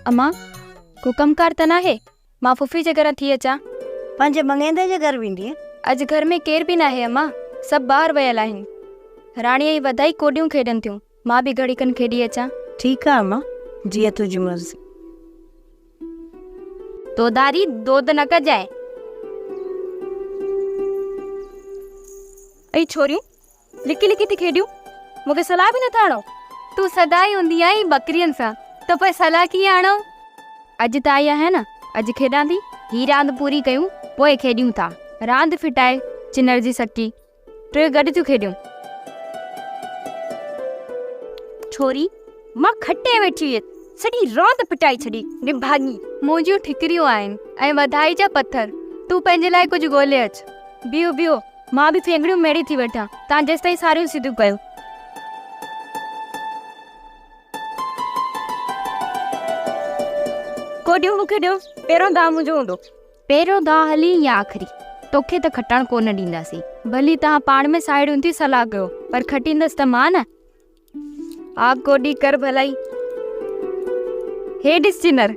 امان، ڪو ڪم ڪار ته ناهي؟ مان ڦڦي جي گهر ٿي اچان. پنهنجي مڱيندي جي گهر ويندينء؟ اڄ گهر ۾ ڪير به ناهي امان، سڀ ٻاهر ويل آهن. راڻي ۽ وڌائي ڪوڏيون کيڏن ٿيون. مان به گهڙي کن کيڏي اچان. ٺيڪ آ امان، جيئن تنهنجي مرضي. دوداري دود نه ڪجانء. اي ڇوريون، لڪي لڪي ٿي کيڏيون، مون کي صلاح به نٿا هڻو. تون سدائين هوندي آهين ٻڪرين سان، ته پوء صلاح ڪيئن هڻون؟ اڄ ته آئي آهيان نه، اڄ کيڏان ٿي. هي راند پوري ڪيون، پوء کيڏيون ٿا. راند ڦٽائي چنر جي سڪي، ٽيئي گڏ ٿيون کيڏيون. ڇوري، مان کٽي ويٺي هيس، سڄي راند ڦٽائي ڇڏي، نڀاڳي. منهنجيون ٺڪريون آهن ۽ وڌائي جا پٿر، تون پنهنجي لاء ڪجهه ڳولي اچ. بيهو بيهو، مان به ڦينگڙيون ميڙي ٿي وٺان، تان جيستائين ساريون سڌيون ڪيو. ڪوڏيون مون کي ڏيو، پهريون داء منهنجو هوندو. پهريون داء هلي يا آخري، توکي ته کٽڻ ڪو نه ڏينداسين. ڀلي توهان پاڻ ۾ ساهيڙيون ٿي صلاح ڪيو، پر کٽيندس ته مان نه. آ ڪوڏي ڪر ڀلائي. هي ڏس چنر.